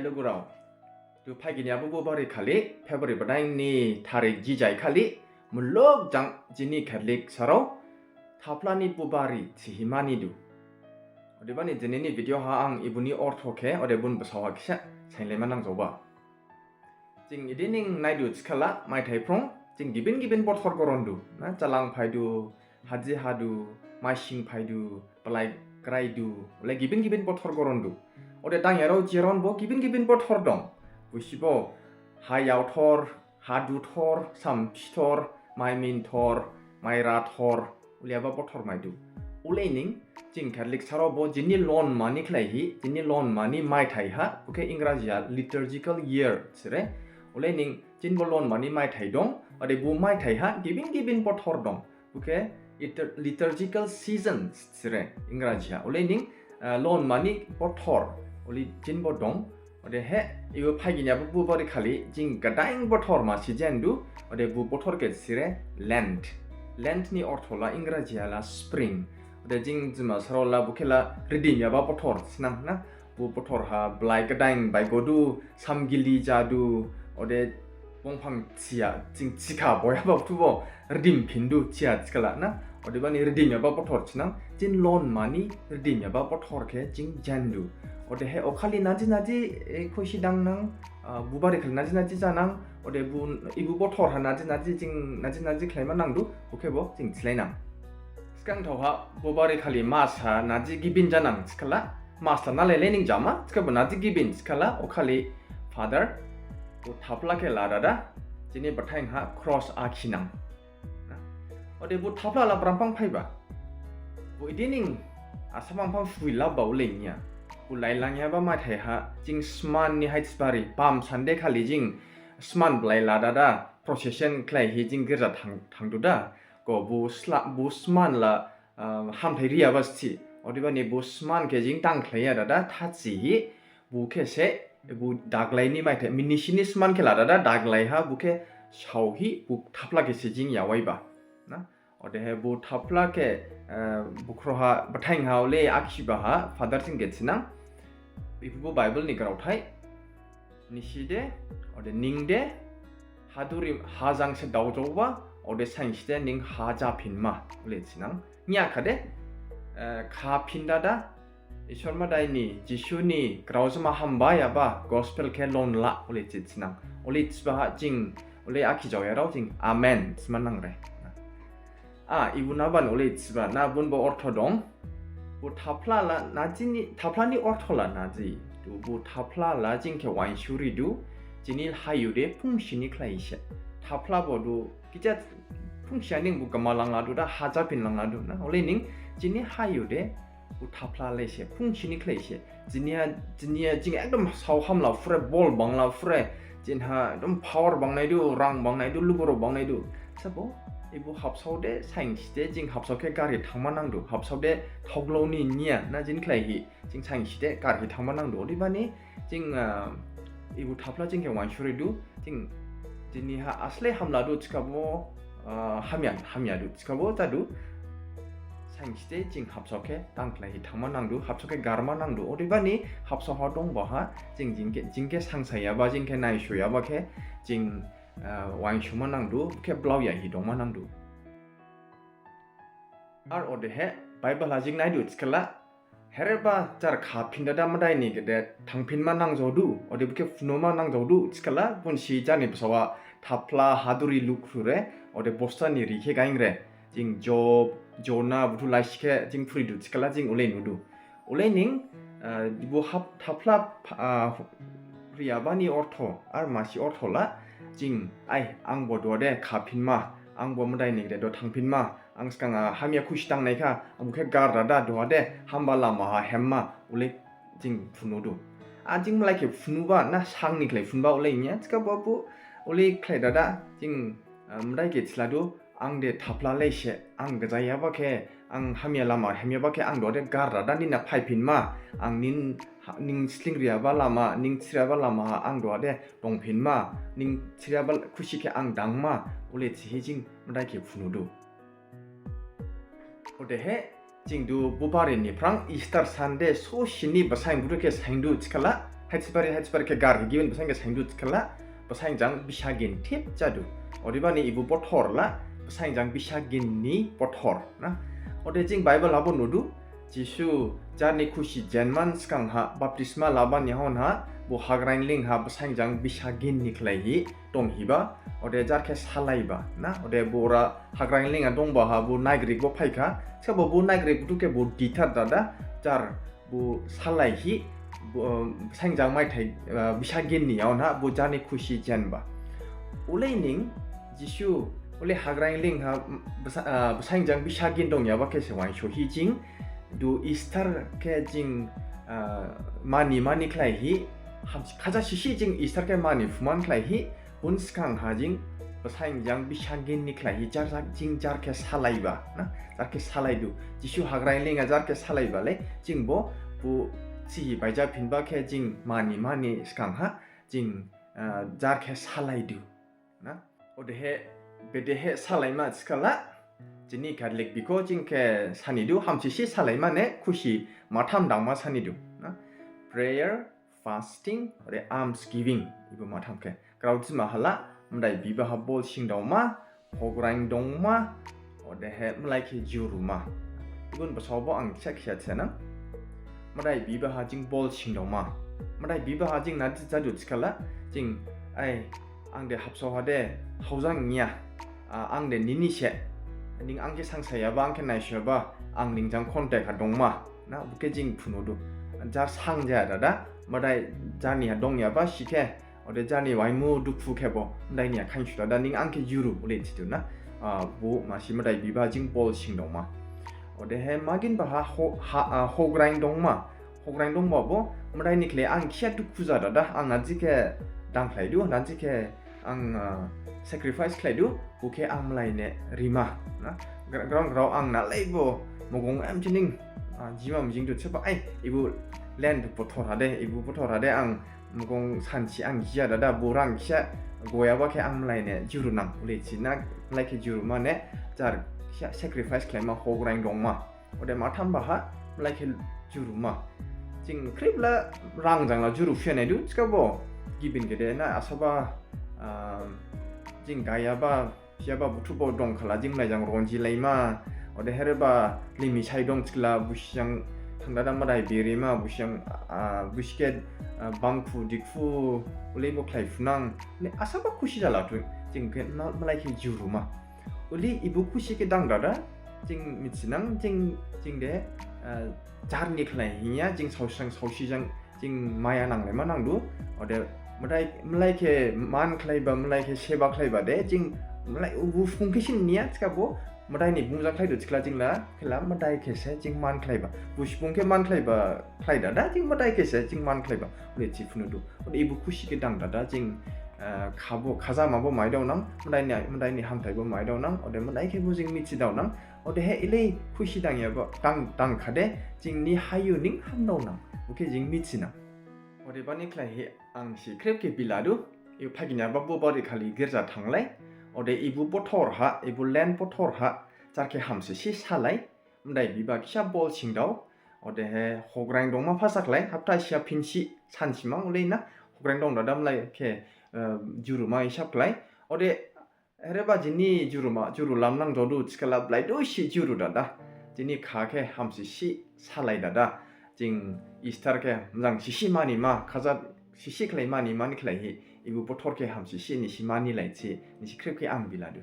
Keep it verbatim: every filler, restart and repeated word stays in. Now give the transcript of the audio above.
Lugurao, du phaiginyaba Bubari khali, February badain ni tarik jijai khali, muluk jang jini Catholic sarao, thaplani Bubari thihimani du. Odebani dinini video ha ang ibuni ortho khe, ode bun basao ha khisa, sainlaima nangjaoba. Jing idining naidu thikhala, maithai phrong, jing gibin gibin bothor goron du, na, jalang phaidu, haji hadu, maising phaidu, balai graidu, ole gibin gibin bothor goron du. Ode dangyarao jiron bo gibin gibin bothor dong. Busibo, ha yaothor, ha duthor, sam pithor, mai minthor, mai rathor, uliaba bothor maidu. Uleining, jing Catholic sarao bo jini lon mani khlaihi, jini lon mani maithai ha, bukhe Ingraji ha liturgical year sire. Uleining, jini bo lon mani maithai dong, ode bu maithai ha, gibin gibin bothor dong. Bukhe, litur-, liturgical seasons sire, Ingraji ha. Uleining, eh, lon mani bothor, uli jini bo dong, Odehe, ibo phaiginyaba Bubari khali, jing gadain bothor masi jendu, ode bu bothor khe sire Lent. Lent ni ortho la Ingraji ha la spring. Ode jing Dimasarao la bukhe la ridimyaba bothor sinang na. Bu bothor ha blai gadain baigodu, samgili jadu, ode bongphang thiya, jing thikha boyaba buthu bo ridim phindu thiya thikhala na. Odebani ridimyaba bothor sinang, jini lon mani ridimyaba bothor khe jing jendu. Odehe okhali naji naji, eh, khusi dangnang, ah, Bubari khali naji naji janang, ode bu, ibu bothor ha naji naji jing, naji naji khlaima nangdu, bukhe bo jing thilainang. Sgang thaoha Bubari khali Mass ha naji gibin janang thikhala, Mass la nalai lening jama, thikhabo naji gibin thikhala, okhali Father, bu thapla khe ladada, jini bathaing ha cross akhinang. Na? Ode bu thapla la bramphang phaiba. Bu idining asa bramphang phuilaba ulengya. Bu lailangyaba maithai ha, jing sman ni haithibari, Palm Sunday khali jing sman blai ladada, procession khlaihi jing girja thang, thangduda. Go bu sla, bu sman la, ah, hamthai riyaba sthi. Odebani bu sman khe jing thangkhlaiya dada, thathihi, bu khe se, bu daglai ni maithai, minisini sman khe ladada, daglai ha, bu khe saohi, bu thapla khe se jing yawaiba. Na? Odehe bu thapla khe, eh, bukhro ha, bathaing ha, ole akhiba ha, Father jing khe sinang. Ibu Bible ni graothai, nisi de, ode ning de, haduri, ha jang se daojaoba, ode sainsi de ning ha japhinma, ole sinang. Niya khade, eh, kha phin dada, Isor Madai ni, Jisu ni, graojma hambayaba, gospel khe lonla, ole thi sinang. Ole thiba ha jing, ole akhijaoyarao jing, amen, thima nangre. A, ibu naban ole thiba, na bunbo ortho dong. Bu thapla la, najini, thapla ni ortho la, naji. Tu bu thapla la, jing khe wainsu ridu, jini hayu de, phungsini khlaise. Thapla bo du, kija phungsi ning bu gama langladu da, ha japhin langladu na. Ole ning, jini hayu de, bu thapla laise, phungsini khlaise. Jiniya, jiniya, jing ekdom sao hamla phure, bol bangla phure. Jinha ekdom power bangnaidu, rang bangnaidu, lugurao bangnaidu. Sabo, ibu habsao de, sainsi de, jing habsao khe garhi thangma nangdu. Habsao de, thaoglao ni niya, na jini khlaihi, jing sainsi de, garhi thangma nangdu. Odebani, jing, ah, ibu thapla jing khe wainsu ridu, jing, jini ha asle hamladu thikhabo, ah, hamya, hamyadu thikhabo jadu. Sainsi de jing habsao khe thangkhlaihi thangma nangdu, habsao khe garma nangdu. Odebani habsao ha dongba ha, jing, jing khe, jing khe sangsaiyaba, jing khe naisuyaba khe, jing, ah, wainsuma nangdu, khe blaoyahi dongma nangdu. Ar odehe, Bible ha jing naidu thikhala, hereba jar kha phin dada Madai ni gede thangphinma nangjaodu, ode bu khe phunuma nangjaodu, thikhala, bunsi jani basao ha thapla haduri lukhrure, ode bosta ni ri khe gaingre. Jing Job, Jona, buthu laisi khe jing phuridu thikhala, jing ole nudu. Ole ning, ah, bu hap-, thapla, ah, riyaba ni ortho, ar masi ortho la, jing, ai, ang bo duha de kha phinma, ang bo Madai ni gede duha thangphinma, ang sgang ha hamya khusi thangnai kha, ang bu khe gar dada duha de, hamba lama ha hemma, ole jing phunudu. A jing mlai khe phunuba, na sang ni khlai phunuba ole niya, thikhabo bu, ole khlai dada, jing, ah, Madai khe thiladu, ang de thapla laise, ang gajayaba khe, ang hamya lama hemyaba khe, ang duha de gar dada nina phaiphinma, ang nin, ha, ning slingriyaba lama, ning thiriyaba lama, ang duha de dongphinma, ning thiriyaba khusi khe ang dangma, ole thihi jing Madai khe phunudu. Odehe, jing du Bubari ni phrang Easter Sunday sosini basain buthu khe saindu thikhala, Haithibari, Haithibari khe garhi gibin basain khe saindu thikhala, basain jang bisagin thip jadu. Odebani ibu bothor la, basain jang bisagin ni bothor, na. Ode jing Bible habo nudu, Jisu jarni khusi jenman sgang ha, baptisma labani hon ha, bo hagrain ling ha, basain jang bisagin ni khlaihi donghiba, ode jar khe salaiba, na. Ode bora hagrain ling ha dongba ha, bo naigrik bo phaikha, sabo bo naigrik buthu khe bo dithar dada, jar bo salaihi, bo, um, basain jang maithai, uh, bisagin ni yaon ha, bo jarni khusi jenba. Ulei ning, Jisu, ulei hagrain ling ha, um, basa-, uh, basain jang bisagin dongyaba khe se wainsohi jing, du Easter khe jing, uh, mani mani khlaihi, ham-, khaja sisi jing Easter khe mani phuman khlaihi, bun sgang ha jing, basain jang bisagin ni khlaihi jar, jar, jing jar khe salaiba, na, jar khe salaidu. Jisu hagrain ling ha jar khe salaiba le, jing bo, bo sihi baija phinba khe jing mani mani sgang ha, jing, ah, jar khe salaidu, na. Odehe, bedehe salaima thikhala, jini Catholic bikhoh jing khe sanidu, hamsisi salaima ne, khusi matham dangma sanidu, na. Prayer, fasting, ode alms giving, ibu matham khe. Grao thima hala, Madai biba ha bol singdaoma, hograin dongma, odehe mlai khe juruma. Ibun basao bo ang kisa kisa thena. Madai biba ha jing bol singdaoma. Madai biba ha jing nadi jadu thikhala, jing, ai, ang de habsao ha de, haojang niya, ah, ang de nini se. Ning ang khe sangsayaba, ang khe naisayaba, ang ning jang contact ha dongma. Na, bo khe jing phunudu. Jar sang jaya dada, Madai jarni ha dongyaba si khe, ode jarni waimu dukhu khe bo, Madai niha khainsu dada, ning ang khe juru, ulei thidu na. Ah, bo masi Madai biba jing bol singdaoma. Odehe magin ba ha ho-, ha, ah, hograin dongma. Hograin dongba bo, Madai ni khlaihi ang kisa dukhu ja dada, ang naji khe dangkhlaidu, naji khe ang, ah, sacrifice khlaidu, bo khe ang mlai ne rima, na. Gra-, grao grao ang nalaibo, mogong em jining, ah, jima mijing du seba, ai, ibu Lent bothor ha de, ibu bothor ha de ang mogong sansi ang jiya dada, bo rang kisa goyaba khe ang mlai ne juru nang, ulei thi na, mlai khe juruma ne, jar kisa sacrifice khlaima hograin dongma. Ode matham ba ha, mlai khe juruma. Jing khrip la rang jang la juru phiya naidu, thikhabo gibin gede na asaba, ah, jing gayaba, phiyaba buthu bo dongkhala, jing mlai jang ronji laima, ode hereba limi sai dong thikhala, busi jang thangdada Madai birima, busi jang, ah, busi khe, ah, bangkhu, dikhu, ulei bo khlaiphunang, ne asaba khusi jala thu, jing khe na mlai khe juruma. Ulei ibu khusi khe dang dada, jing mithinang, jing, jing de, ah, jarni khlaihi niya, jing saosi jang, saosi jang, jing maya nanglaima nangdu, ode Madai, mlai khe man khlaiba, mlai khe seba khlaiba de, jing mlai ubu phung khe sin niya, thikhabo, Madai ni bungja khlaidu thikhala jing la, khela Madai khe se jing man khlaiba. Busi phung khe man khlaiba, khlai dada, jing Madai khe se jing man khlaiba. Ulei thi phunudu. Ode ibu khusi khe dang dada, jing, ah, khabo, khajama bo maidao nang, Madai ni, Madai ni hamthai bo maidao nang, ode Madai khe bo jing mithidao nang, odehe ilei khusi dangyaba, dang, dangkhade, jing ni hayu ning hamdao nang, bo khe jing mithinang. Odebani khlaihi ang si khrip khe biladu, ibu phaginyaba bo bari khali girja thanglai, ode ibu bothor ha, ibu Lent bothor ha, jar khe hamsisi salai, Madai biba kisa bol singdao, odehe hograin dongma phasa khlai, hapta siya phinsi, sansima ulei na, hograin dong dada mlai khe, eh, juruma hisab khlai, ode hereba jini juruma, juru lamnang jodu thikhala blaidu si juru dada. Jini kha khe hamsisi salai dada. Jing Easter khe mjang sisi manima, khaja sisi khlai manimani khlaihi, ibu bothor khe hamsisi nisi manilai thi, nisi khrip khe ang biladu.